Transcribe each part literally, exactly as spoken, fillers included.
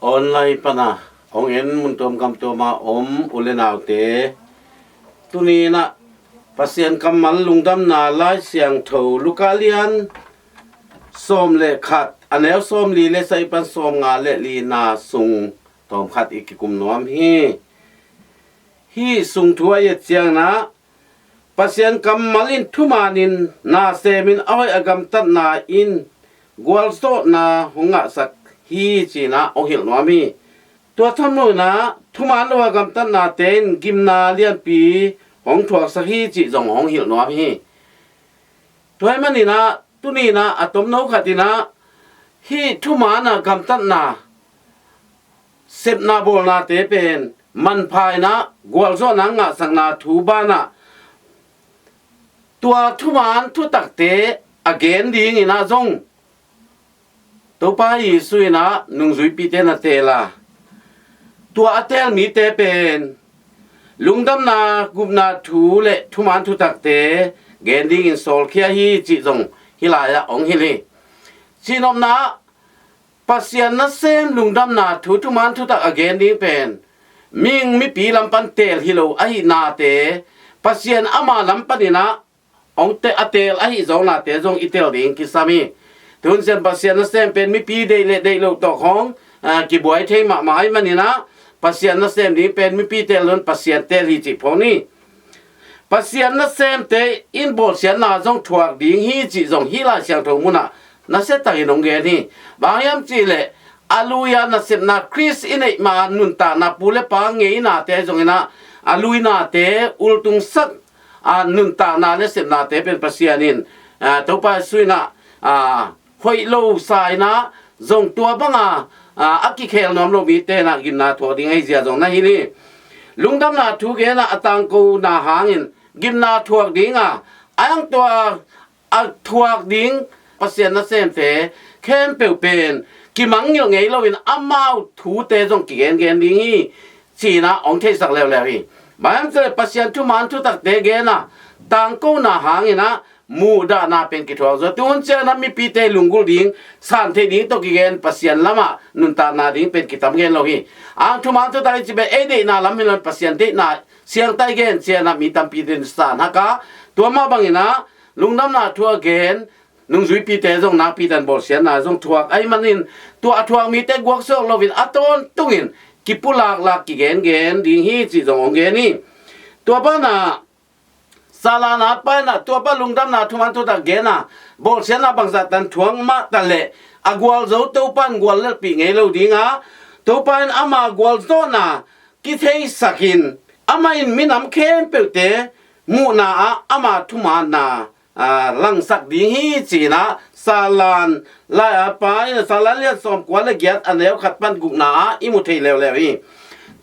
Online pana hong en mun tuam gam tuama om u le naute, tuni inah Pasian kammal lungdamna Lai Siangtho Luka lian sawm le khat, a neu sawm li le sagih pan sawm nga le li na sung tawm khat i kikum nuam hi. Hih sung thu a i et ciangin ah Pasian kammal in thumanin na semin a hoih a gamtatna in gualzawhna hong ngahsak hi ci-in ah hong hilh nuam hi. Tua thamlo inah thuman lo a gamtatnate in gimna lianpi hong thuaksak hi cih zong hong hilh nuam hi. Tua ahih manin ah tuni inah a tomno khat inah hih thuman a gamtatna sepna bawlnate pen manpha inah gualzawhna ngahsakna thu banah tua thuman thutakte a gen dingin ah zong Topa Jesu inah nungzuipite na teel a, tua a teel mite pen lungdamna gupna thu le thuman thutakte gen dingin sawlkhia hi cih zong hih lai-ah hong hilh hi. Cihnopna ah Pasian nasem lungdamna thu thuman thutak a gen ding pen mihing mipi lam pan teel hi lo ahihnate, Pasian ama lam panin ah hong te a teel ahi zongnate zong i tel ding kisam hi. Tun ciang Pasian nasem pen mipi deih le deih loh tawh khawng kibuai thei mahmah ahih manin ah Pasian nasem ding pen mipi teel lo in Pasian teel hi cih phawk ni. Pasian nasemte in bawlsiatna zong thuak ding hi cih zong hih Lai Siangtho munah nasiatakin hong gen hi. Bang hiam cihleh a lui-a nasepna Khrist i neih ma nuntakna pu le pa ngeinate zong inah a luinate ultungsak a nuntakna le sepnate pen Pasian in a Topa Jesu inah a hoih lo sa inah zong tua banga a a kikhel nuam lo mite inah gimna thuak ding ahi zia zong na hilh hi. Lungdamna thu genah a tangkona hangin gimna thuak dinga a ang tua a thuak ding Pasian nasemte khempeuh pen kimangngilh ngei loin amau thute zong kigengen ding hi. Ci-in ah hong theisak leuleu hi. Bang hiam cihleh Pasian thuman thutakte gen a tangkona hangin ah muhdahna pen kithuak zaw. Tuhun ciangin ah mipite lunggulh ding, san theih ding tawh kigen Pasian lamah nuntakna ding pen kitam gen lo hi. Ang thuman thutak i cih pen ei deihna lam hi lo in Pasian deihna siangtho i gen ciangin ah mi tampi in san hak a, tua mah bangin ah lungdamna thu a gen nungzuipite zong nakpi takin bawlsiatna zong thuak ahih manin tua a thuak mite guaksuak loin a tawntungin kipulaklak kigengen ding hi cih zong hong gen hi. Tua banah Salan a pa inah tua pa lungdamna thuman thutak gen a bawlsiatna bangzah tan thuak mah taleh a gualzo Topa in guallelhpih ngei lo ding a, Topa in ama gualzawhna kitheisakin amah in minam khempeuhte muhna ah ama thumanna a langsak ding hi ci-in ah Salan lai a pa in Salan lian sawmkua le giat a neu khat pan gukna ah i mu thei leuleu hi.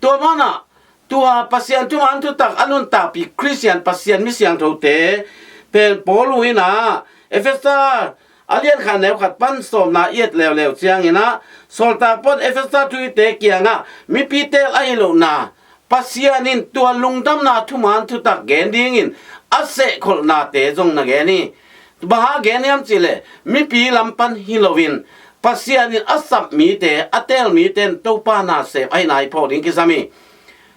Tua banah tua Pasian thuman thutak a nuntakpih Khristian Pasian mi siangthote pen Paul in ah Efesa a lian khat a neu khat pan sawmna i et leuleu ciangin ah Sawltak Paul in Efesa thuhite kiangah mipi teel ahi lohna Pasian in tua lungdamna thuman thutak gen dingin a sehkholhnate zong na gen hi. Bang hang gen hiam cihleh mipi lam pan hi loin Pasian in a sap mite, a teel mite in Topa na sem ahihna i phawk ding kisam hi.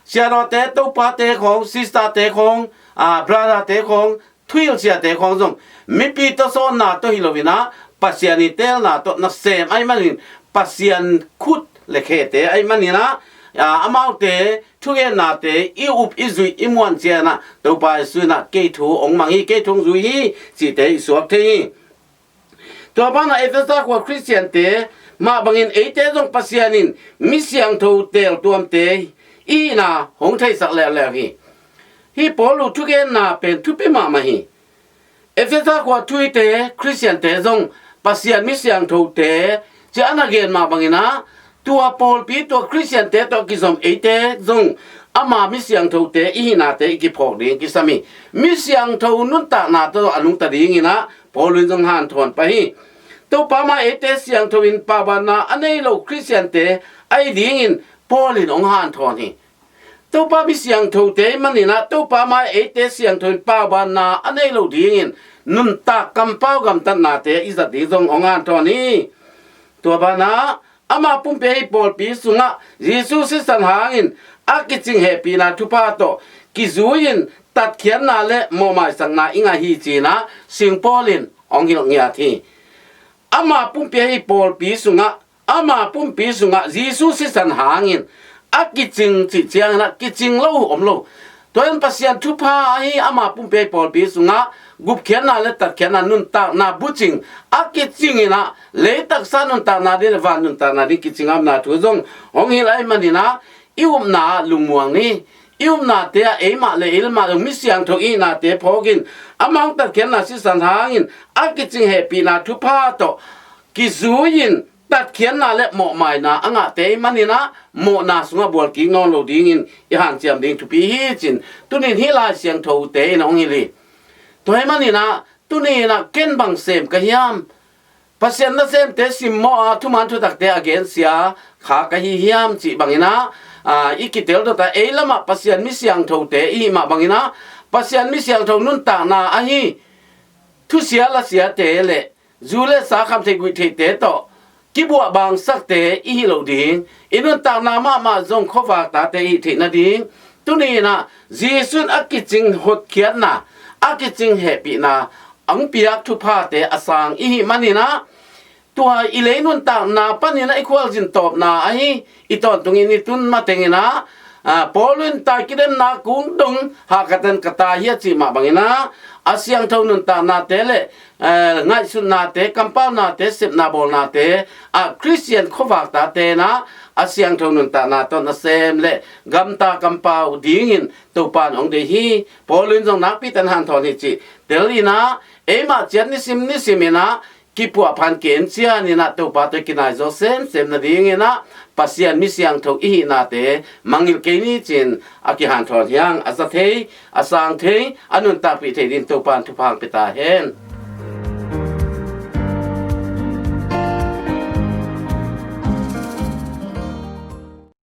Siadawte, topate khawng, sisterte khawng, a brotherte khawng, thuhilh siate khawng zong mipi tawsawnna tawh hi loin ah Pasian i teelna tawh nasem ahih manin Pasian khut le khete ahih manin ah a amaute thugennate i up i zuih i muan ciangin ah Topa Jesu in ah kei thu hong mang hi, kei thu hong zui hi cihte i suak thei hi. Tua banah Efesa khua Khristiante mah bangin eite zong Pasian in mi siangtho teeltuamte i hihna hong theisak leuleu hi. Hih Paul thugenna pen thupi mahmah hi. Efesa khua thuhite Khristiante zong Pasian mi siangthote ci a na gen mah bangin ah tua pawlpi tua Khristiante tawh kizom eite zong ama mi siangthote i hihnate i kiphawk ding kisam hi. Mi siangtho nuntakna tawh a nungta dingin ah Paul in zong hanthawn pah hi. Topa mai eite siangtho in paubanna a nei lo Khristiante ahi dingin Paul in hong hanthawn hi. Topa mi siangthote ahih manin ah Topa mai eite siangtho in paubanna a nei lo dingin nuntak kampau gamtatnate i zat ding zong hong hanthawn hi. Tua banah ama pumpi ahi pawlpi sungah Jesu sisan hangin a kicing hehpihna thupha tawh kizui-in tatkhiatna le mawhmaisakna i ngah hi, ci-in ah Sing Paul in hong hilh ngiat hi. Ama pumpi ahi pawlpi sungah, ama pumpi sungah Jesu sisan hangin a kicing cih ciangin ah kicing lo uh om lo. Tua in Pasian thupha ahi ama pumpi ahi pawlpi sungah gupkhiatna le tatkhiatna, nuntakna bucing a kicing in ah, lei taksa nuntakna ding le van nuntakna ding kicing a omna thu zong hong hilh ahih manin ah, i upna ah lungmuang ni. I upnate ah eimah le eimah zong mi siangtho i hihnate phawkin, ama hong tatkhiatna sisan hangin a kicing hehpihna thupha tawh kizui-in tatkhiatna le mawhmaina a ngahte ahih manin ah, mawhna sungah bualkik nawn lo dingin i hanciam ding thupi hi, ci-in tuni-in hih Lai Siangthote in hong hilh hi. Tua ahih manin ah, tuni-in ah ken bang sem ka hiam? Pasian nasemte simmawh a, thuman thutakte a gensia kha ka hi hiam, cih bangin ah, aa, i kitel dot a, ei lamah Pasian mi siangthote i hih mah bangin ah, Pasian mi siangtho nuntakna ahi thusia lasiate le zu le sa, khamtheih guihtheihte tawh kibuah bangsakte i hih loh ding, i nuntakna mahmah zong khuavak tate i hih theih nading, tuni-in ah Jesu in a kicing hotkhiatna, a kicing hehpihna hong piak thuphate a sang i hih manin ah, tua i lei nuntakna panin ah i khualzin tawpna ahi i tawntungin i tun matengin ah, aa, Paul in tai kidemna kung dong hahkhat in ka tai hi a cih mah bangin ah, a siangtho nuntaknate le, aa, ngaihsutnate, kampaunate, sepna bawlnate ah Khristian khuavak tate in ah a siangtho nuntakna tawh nasem le gamta kampau dingin Topa in hong deih hi. Paul in zong nakpi takin hanthawn hi cih tel in ah, eimah ciat nisim nisim in ah kipuahpha in ki-encian in ah Topa tawh i kinai zaw semsem nadingin ah, Pasian mi siangtho i hihnate mangngilh kei ni, ci-in a kihanthawn hi hang. A za thei, a sang thei, a nuntakpih thei dingin Topa in thupha hong pia ta hen.